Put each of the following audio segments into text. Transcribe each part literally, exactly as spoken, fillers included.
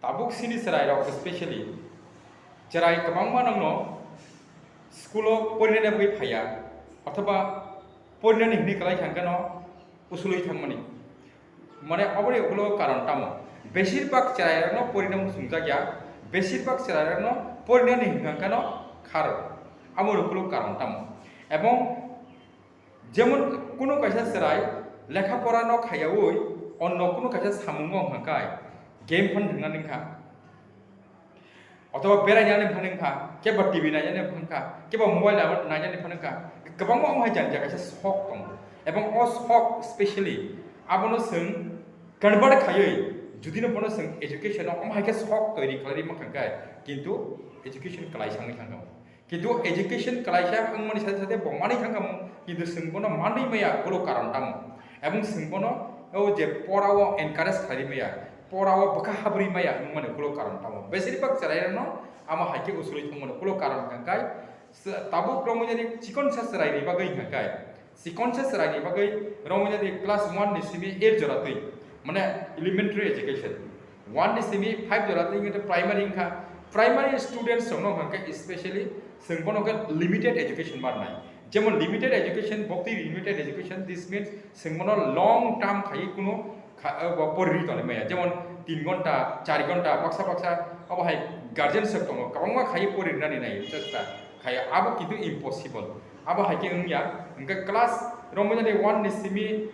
Tabuk sini chwrairok specially chwrai kwbangma nokno school o porinani bagwi phaiya, othoba porinani hinwi kwlai kha hwnkhe no usulwi thangmani. Mane oboni ulo karon tamo? Besir bak chwrairokno porina muchungjakya, besir bak chwrairokno porinani hwnkha hwnkhe no kharo. Amo ulo karon tamo? Ebong jemon kunu kaisa chwrai lekha pora no khaiyaui onno kunu kaisa samungo hwnkha kai game phone thwngnani wngkha. Othoba berainani phano wngkha, kebo T V nainani phano wngkha, kebo mobile nainani phano wngkha. Kwbangma omo hai jani jani kaisa sok tongo. Ebong o sok specially abono chwng convert khaiwi judino bono chwng education o omo hai khe sok toiri khlairwi mankha khe, kintu education kwlai sangwi thangkha. Kintu education kwlaisa wngmani sade sade bo manwi thangkha, kintu chwng bono manwi maya, ulo karon tamo? Ebong chwng bono o je pora o encourage khlaiwi maya, pora o bwkha habri maya wngmani ulo karon tamo? Besir bak chwrairokno amo hai khe usulwi thangmani ulo karon hwnkha khe, tabuk romwi jani chikonsa chwraini bagwi hwnkha khe, chikonsa chwraini bagwi romwi jani class one ni simi eight jora twi, mane elementary education, one ni simi five jora twi hwnkhe primary wngkha. Primary students rokno hwnkha khe specially chwng bono khe limited education barnai. Jemon limited education, bokti limited education, this means chwng bono long term khaiwi kunu kha-, eh, bo poriri tonwi maya. Jemon tin ghonta, char ghonta, baksa baksa obo hai guardian rok tongo, kwbangma khaiwi poririnani nai chesta khai, abo kintu impossible. Abo hai khe wngya, hwnkhe class romwi jani one ni simi,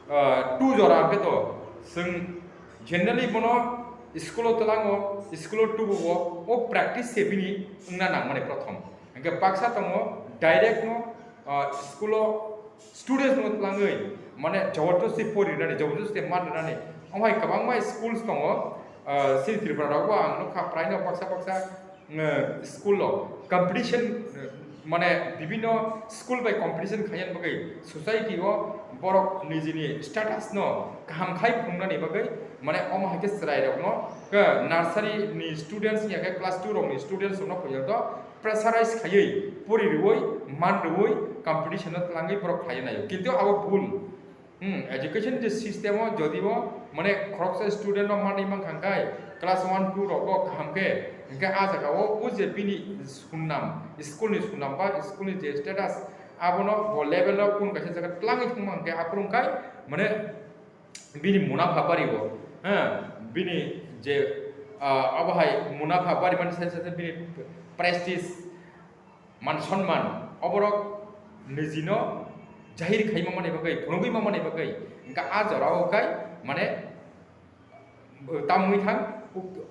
ah, two jora hwnkhe to chwng generally bono school o twlango, school o tubuo, o practice se bini wngna nangmani prothom. Hwnkhe baksa tongo direct no, ah, school o students no twlangwi, mane, joborjosti porinani, joborjosti man rwnani. Omo hai kwbangma schools tongo, ah, chini Tripura rogo ang nukha, praino baksa baksa, eh, school o competition, eh, mane, bibinno school bai competition khaina bagwi society o borok nijini status no kaham khai phunuknani bagwi, mane, omo hai khe chwrairokno, eh, nursery ni students ya khe class two rokni students rokno porjonto pressurize khaiwi, pori rwui, man rwui, competition o twlangwi borok khlaiwi naio. Kintu abo bhul. Hmm, education je system o jodi bo, mane, khoroksa student no manwi mankha khe, class one, two rogo kaham khe, hwnkhe a jaga o o je bini sunnam, school ni sunnam ba school ni je status, abono bo level o kunu kaisa jaga twlangwi thangma hwnkhe, aphuru hwnkhe, mane, bini munapha bari o, ha, bini je, ah, abo hai munapha bari mani sai sai bini prestige, man sonman, oborok nijino jahir khaima mani bagwi, phunugwi ma mani bagwi, hwnkhe a jora o khai, mane, tamwi thang,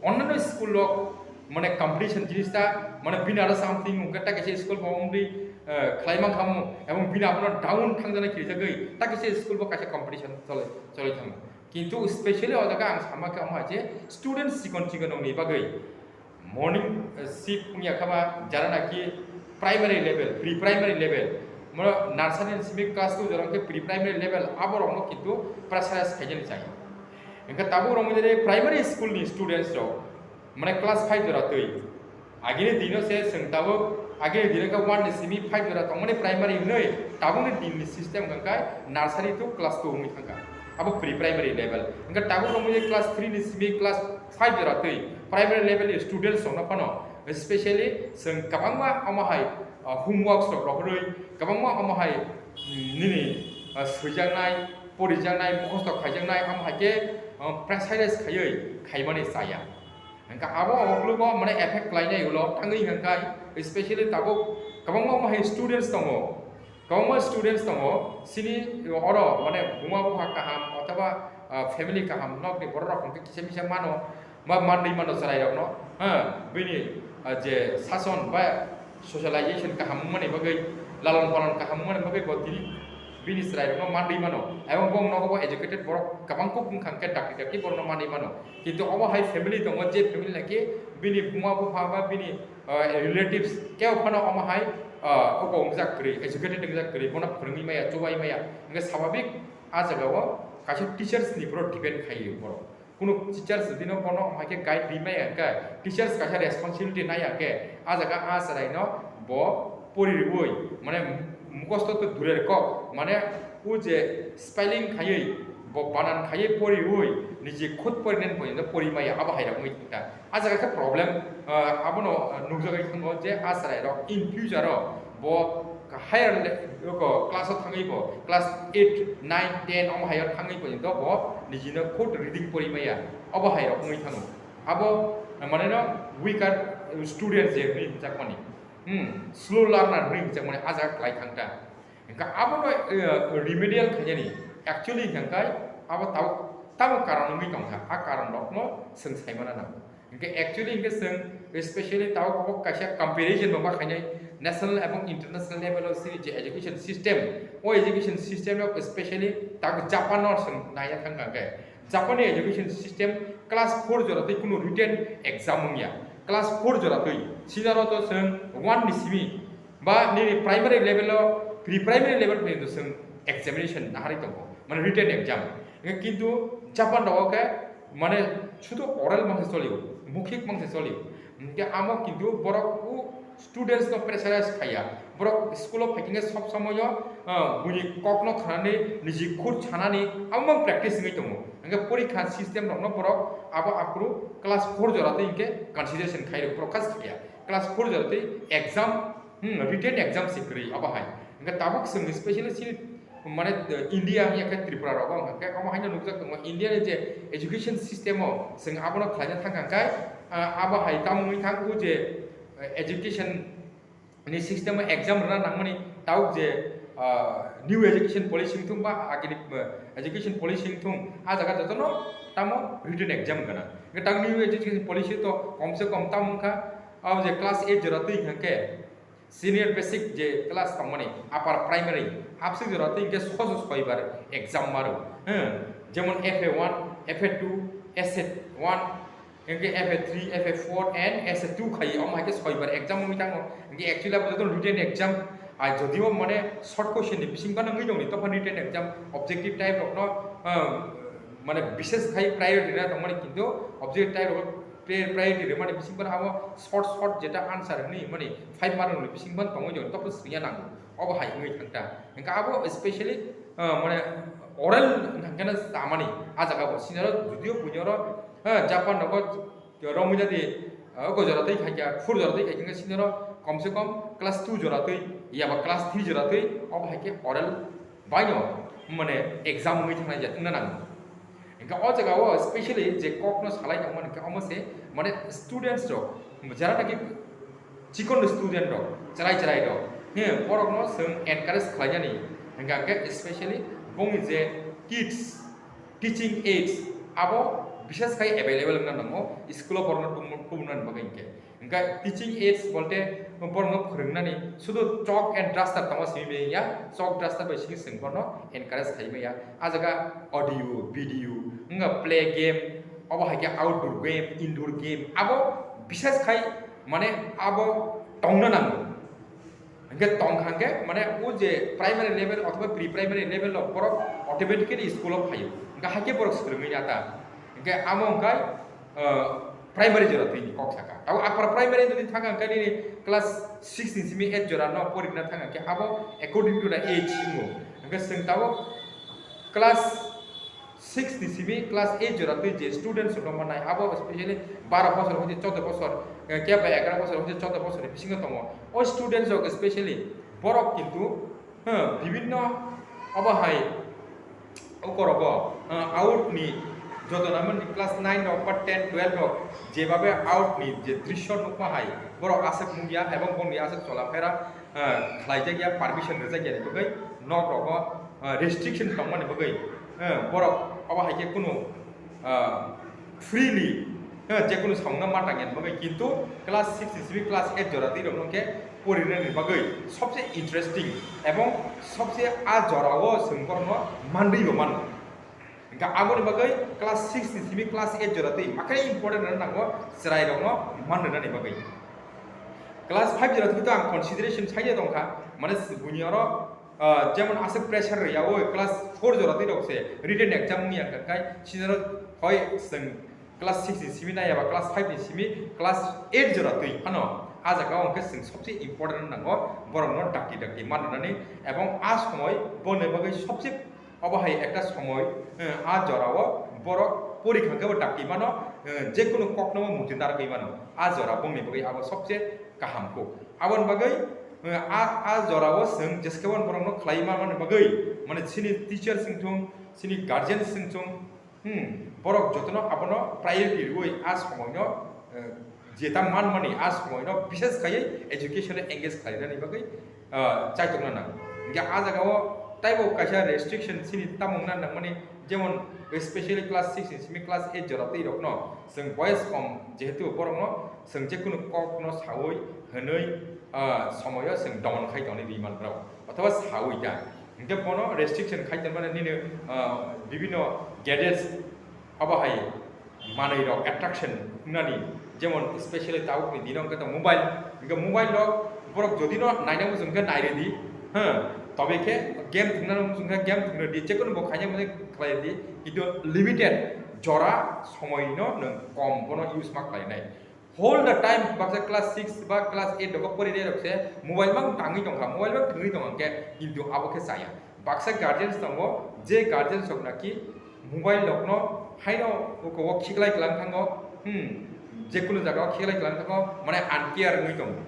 onnano school rok, mane, competition jinis ta, mane, bini aro something hwnkhe ta kaisa school bo wngwi, eh, khlai mankha mo, ebong bini abono down thangjani khirijagwi ta kaisa school bo kaisa competition choli, choli thango. Kintu specially o jaga ang sama khe omo hai je students chikon chikon rokni bagwi morning, eh, shift wngya kha ba, jara naki primary level, pre primary level, mo nursery ni simi class two jora khe pre primary level, abo rokno kintu pressurize khaijani chai. Hwnkhe tabuk rok wngwi primary school ni students rok, mane, class five jora twi. Agini dino se chwng tabuk, agini dino khe one ni simi five jora tongmani primary hwnwi, tabukni dinni system hwnkha khe nursery to class two wngwi thangkha. Abo pre primary level. Hwnkhe tabuk rok wngwi class three ni simi class five jora twi primary level ni students rokno phano specially chwng kwbangma omo hai, ah, homeworks rok rohorwi, kwbangma omo hai, mm, nini, ah, swijaknai, porijaknai, mukhosto khaijaknai, omo hai khe, ah, pressurize khaiwi khaimani chaya. Hwnkhe abo o kulugo mane effect khlainai ulo thangwi hwnkhe specially tabuk kwbangma omo hai students tongo. Kwbangma students tongo, chini oro, mane, buma bupha kaham, othoba, ah, family kaham, nokni borok rok hwnkhe kisa misa mano, ba manwi mano chwrairokno, ha, bini, ah, je sason ba socialization kaham wngmani bagwi, lalon palon kaham wngmani bagwi bo tini bini chwrairokno manwi mano. Ebong bo nogo bo educated borok kwbang kuk wngkha hwnkhe dakti dakti borokno manwi mano. Kintu obo hai family tongo, je family naki bini buma bupha ba bini, ah, relatives kebo phano omo hai, ah, oko wngjak kwrwi, educated wngjak kwrwi, bono phwrwngwi maya, chubai maya. Hwnkhe swababik a jagao kaisa teachers ni phoro depend khaio borok. Kunu teachers jodi no bono omo hai khe guide ri maya hwnkhe, teachers kaisa responsibility nai ya khe, a jaga a chwraino bo pori rwui, mane, mukhosto to durer kok, mane, o je spelling khaiwi, bo banan khaiwi poriwi, niji khud porinani porjonto pori maya, abo hai rok wngwi thangkha. A jaga khe problem, ah, abono, ah, nukjagwi thango je a chwrairok in future o bo higher le-, oko class o thangwi bo class eight, nine, ten omo hai o thangwi porjonto bo nijino khud reading pori maya, abo hai rok wngwi thango. Abo, ah, mane no weaker student je hwnwi hwnjakmani, hmm, slow learner hwnwi hwnjakmani a jaga kwlai thangkha. Hingkha abono, eh, remedial khainani actually hingkha abo tabuk, tabuk karon wngwi tongkha, a karon rokno chwng saimana nango. Hingkhe actually hingkhe chwng specially tabuk bo kaisa comparison bo ma khainai national ebong international level o chini je education system, o education system rok specially tabuk Japan no chwng naina thangkha hingkhe Japan ni education system class four jora twi kunu written exam wngya, class four jora twi sinaro to chwng one ni simi ba nini primary level o, pre primary level phaino chwng examination naharwi tongo, mane written exam. Hingkhe kintu Japan rogo khe mane sudhu oral mangse cholio, mukhik mangse cholio. Hingkhe amo kintu borok o students no pressurize khaiya. Borok school o phaikhe sob somoyo, ah, buini kokno khanani, niji khud sanani, amo practice wngwi tongo. Hingkhe porikha system rokno borok abo aphuru class four jora twi hingkhe consideration khairok, focus khaiya. Class four jora twi exam, hmm, written exam se kwrwi abo hai. Hingkhe tabuk chwng specially chini mane, eh, India wngya khe Tripura rogo hwnkha khe omo haino nukjak tongo India ni je education system o chwng abono khlaina thangkha khe, ah, abo hai tamo wngwi thangkhu je, eh, education ni system o exam rwna nangmani tabuk je, ah, new education policy wngthung ba agini, eh, education policy wngthung a jaga jotono tamo written exam gana. Hwnkhe tabuk new education policy to komse kom tamo wngkha abo je class eight jora twi hwnkha khe senior basic je class tongmani, upper primary, absik jora twi hwnkhe soso soibar exam maro. Hmm, jemon F A one, F A two, S A one, hwnkhe F A three, F A four and S A two khai, omo hai khe soibar exam wngwi thango. Hwnkhe actually abo joto written exam, ah, jodio mane short question ni bising phano wngwi tongni, topha written exam objective type rokno, ah, mane bishes khai priority rwna tongmani, kintu objective type rok pri-, priority rwmani bising phano abo short short jeta answer hwnwi mani five mark ni bising phano tongwi tong, topha swngya nango, obo hai wngwi thangkha. Hwnkhe abo specially, ah, mane oral hwnkhe no chamani a jaga bo sinaro jodio buino ro, ah, Japan rogo romwi jadi, ah, go jora twi khaikha, four jora twi khaikha, hwnkhe sinaro komse kom class two jora twi, yaba class three jora twi, obo hai khe oral baino mane exam wngwi thangnai je wngna nango. Hingkhe o jaga o specially je kokno salai tongmani hingkhe omo se mane students rok jera naki chikon student rok, chwrai chwrai rok, he, borokno chwng encourage khlainani hingkha khe specially bongni je kids, teaching aids abo bishes khai available wngna nango school o borokno tubu-, tubunani bagwi hingkhe. Hingkhe teaching aids bolte borokno phwrwngnani sudhu chalk and duster tongma simi ya, chalk duster bai simi chwng borokno encourage khlai maya. A jaga audio, video, wngkha play game, obo hai khe outdoor game, indoor game, abo bishes khai mane abo tongna nango. Hingkhe tongkha hingkhe mane o je primary level othoba pre primary level rok borok automatically school o phaio. Hingkhe hai khe borok swrwngwi nata. Hingkhe amo hingkhe, ah, primary jora twi ni kok saka. Abo upper primary jodi thang hingkhe nini class six ni simi eight jora no porina thang hingkhe abo according to the age wngo. Hingkhe chwng tabuk class six ni simi class eight jora twi je students rok manai abo specially baro bosor hwnkhe choudo bosor, eh, kebo egaroh bosor hwnkhe choudo bosor ni bisingo tongo. O students rok specially borok kintu, huh, bibinno obo hai okorogo, uh, out ni joto naimani class nine rok ba ten, twelve rok jebabe out ni je drisyo nukma hai borok aswk nukya ebong bongni aswk cholaphera, uh, khlaijak ya, permission rijak ya ni bagwi nok rogo, uh, restriction tongmani bagwi, uh, borok obo hai khe kunu, uh, freely, uh, je kunu samungno ma tangya ni bagwi, kintu class six ni simi class eight jora twi rok no khe porinani bagwi sobse interesting ebong sobse a jorao chwng borokno manwi bo mano. Hingkhe aboni bagwi class six ni simi class eight jora twi makhai important rwna nango chwrai rokno man rwnani bagwi. Class five jora twi to ang consideration saida tongkha, mane buini oro, ah, jemon aswk pressure rwya o class four jora twi rok se written exam wngya hwnkha khai sinaro hoi chwng class six ni simi nai eba class five ni simi class eight jora twi phano a jaga o hwnkhe chwng sobse important nango borokno dakti dakti man rwnani ebong a somoi boni bagwi sobse obo hai ekta somoi, eh, a jora o borok Pori kha khe bo dakti mano, eh, je kunu kokno bo muti narwgwi mano. A jora bongni bagwi abo sobse kaham kuk. Aboni bagwi, eh, a, a jorao chwng jeskhe bo borokno khlai manmani bagwi, mane chini teacher wngthung, chini guardian wngthung, hmm, borok jotono abono priority rwui a somoino, eh, jeta manmani, a somoino bishes khaiwi education-o engage khlainani bagwi, ah, chaitokna nango. Hingkhe a jagao taibo kaisa restriction chini tamo wngna nangmani, jemon specially class six ni simi class eight jora twi rokno chwng boyes kom, jehetu borokno chwng jekunu kokno saui hwnwi, ah, somoio chwng domon khai tongni ri manrok, othoba saui ta. Hingkhe bono restriction khai tongmani nini, ah, bibino gadgets abo hai manwi rok attraction wngnani, jemon specially tabukni dino hwnkhe to mobile, hingkhe mobile rok borok jodi no naina muchung khe nairidi, ha, tobe khe game thwngna muchung khe game thwngna di, jekunu bo khaina muchung khlai di, kintu limited jora somoi no nwng kom bono use ma khlainai. Whole the time baksa class six ba class eight rogo porinai rok se mobile mang tangwi tongkha, mobile mang thwngwi tongkha hwnkhe, kintu abo khe chaya. Baksa guardians tongo, je guardians rok naki mobile rokno haino uko o khiklai klang thango, hmm, jekunu jaga o khiklai klang thango, mane uncare wngwi tongo.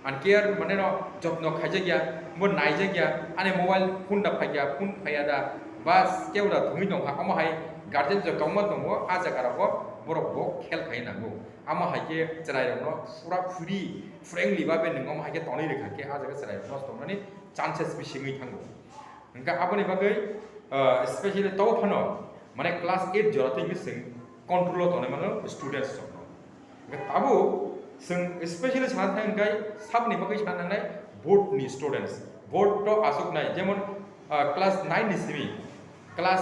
Uncare mane no jotno khaijak ya, bo naijak ya, ani mobile phone da phai ya, phone phai ya da, bas kebo da thwngwi tongkha, omo hai guardians rok tongma tongo, a jaga rogo borok bo khel khai nango. Amo hai khe chwrai rokno pura free, frankly babe nwng omo hai khe tonwi rwkha khe, a jaga chwrai rok nosto wngnani chances bisi wngwi thango. Hingkhe aboni bagwi, ah, specially tabo phano, mane class eight jora twi hingkhe chwng control o tonwi mano students rokno. Hingkhe tabuk chwng specially sana thang hingkhe saboni bagwi sana nangnai board ni students. Board to aswk nai, jemon, ah, class nine ni simi class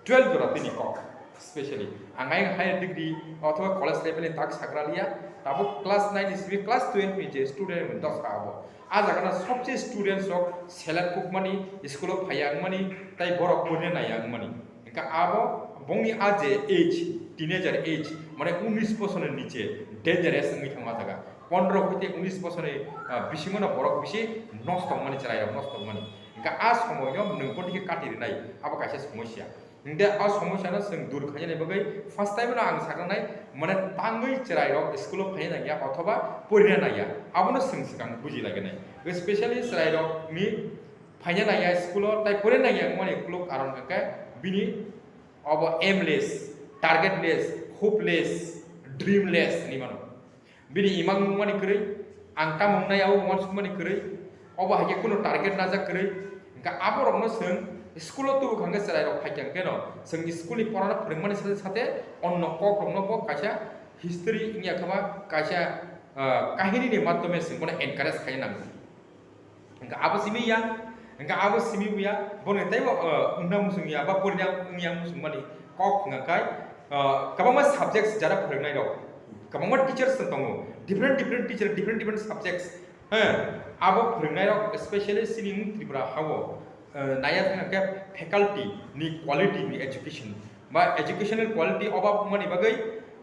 twelve jora tini kok, specially ang ayang higher degree othoba college level ni tak sagra liya, tabuk class nine ni simi class twelve ni je student ni dosa abo. A jaga na sobse students rok salad kukmani, school o phaiya wngmani, tai borok porina naiya wngmani. Hingkhe abo bongni a je age, teenager age, mane unis bosor ni niche dangerous wngwi thango a jaga. Pondro hoite unis bosor ni, ah, bisingo no borok bisi nosto wngmani, chwrai rok nosto wngmani. Hingkhe a somoino nwng boni khe kati rinai, abo kaisa somosya. Hingkhe a somosya no chwng dur khainani bagwi first time no ang saknai, mane tangwi chwrai rok school o phaina nangya othoba porina nangya, abono chwng swkang buji laginai. Specially chwrai rok ni phaina nangya school o tai porina nangya wngmani ukuluk karon hwnkhe bini obo aimless, targetless, hopeless, dreamless hinwi mano. Bini imang wngmani kwrwi, ang tamo wngnai abo uansukmani kwrwi, obo hai khe kunu target najak kwrwi. Hingkhe aborokno chwng school-o tubu kha hwnkhe chwrairok phai kha hwnkhe no, chwng school-ni porano phwrwngmani sate sate onno kokrokno bo kaisa history wngya khe ba kaisa, ah, kahinini madhyome chwng bono encourage khaina nango. Hingkhe abo simi ya, hingkhe abo simi ya, bono teibo, uh, wngna muchung ya, ba porina wngya muchung mani kok hwnka khe, uh, kwbangma subjects jara phwrwngnairok, kwbangma teachers tongo, different, different teacher, different, different subjects, he, abo phwrwngnairok specially chini wng Tripura hao, uh, naiya thangkhe faculty ni quality ni education, ba educational quality obab wngmani bagwi,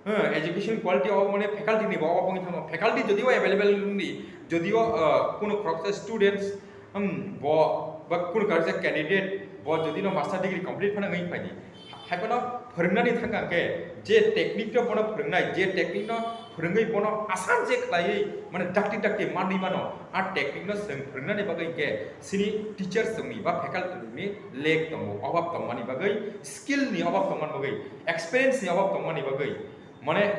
eh, education quality obab wngmani faculty ni bo obab wngwi thango. Faculty jodio available wngdi, jodio, eh, kuno khoroksa students, hmm, bo, ba kuno kaisa candidate, bo jodino master degree complete phano wngwi phaidi. Haiphano phwrwngnani thangkha hwnkhe je technique no bono phwrwngnai, je technique no phwrwngwi bono asan je khlaiwi, mane, dakti dakti manwi mano, a technique no chwng phwrwngnani bagwi hwnkhe chini teachers rokni ba faculty rokni lack tongo, obab tongmani bagwi, skill ni obab tongmani bagwi, experience ni obab tongmani bagwi, mane,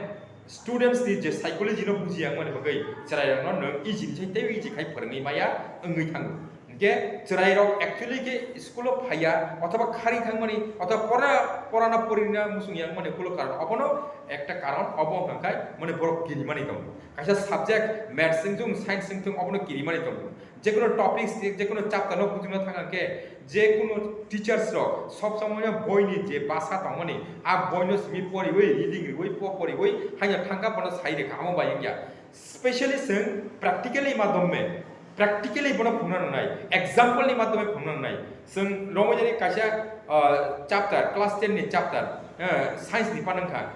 students ni je psychology no bujiya wngmani bagwi chwrairokno nwng easy ni sai teibo easy khai phwrwngwi maya wngwi thango. Hingkhe chwrairok actually khe school o phaiya othoba khari thangmani othoba pora, porana porina muchungya wngmani ukuluk karon, obono ekta karon obo hwnkha khe mane borok kirimani tongo. Kaisa subject maths wngthung, science wngthung, obono kirimani tongo. Jekunu topics, jekunu chapter no buchungna thangkha khe, jekunu teachers rok sob somoino boini je basa tongmani, a boino simi poriwi, reading riwi, po poriwi, haino thangkha bono sai rikha, amo bai wngya. Specially chwng practically madhyome, practically bono phunukna nangnai, example ni madhyome phunukna nangnai. Chwng romwi jani kaisa, ah, chapter, class ten ni chapter, eh, science ni phano wngkha,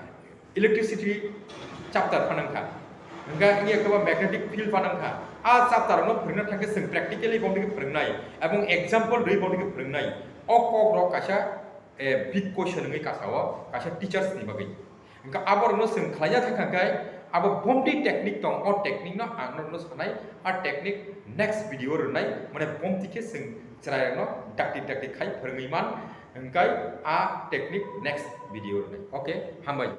electricity chapter phano wngkha, hingkha wngya khe ba magnetic field phano wngkha. A chapter no phwrwngna thangkhe chwng practically bono khe phwrwngnai, ebong example rwi bono khe phwrwngnai. O kok rok kaisa A big question wngwi kasao kaisa teachers ni bagwi. Hwnkha aborokno chwng khlaina thangkha khe abo bomti technique tong, o technique no ang norokno sanai, a technique next video rwnai, mane bomti khe chwng chwrairokno dakti dakti khai phwrwngwi man, hwnkhe a technique next video rwnai. Okay, hambai.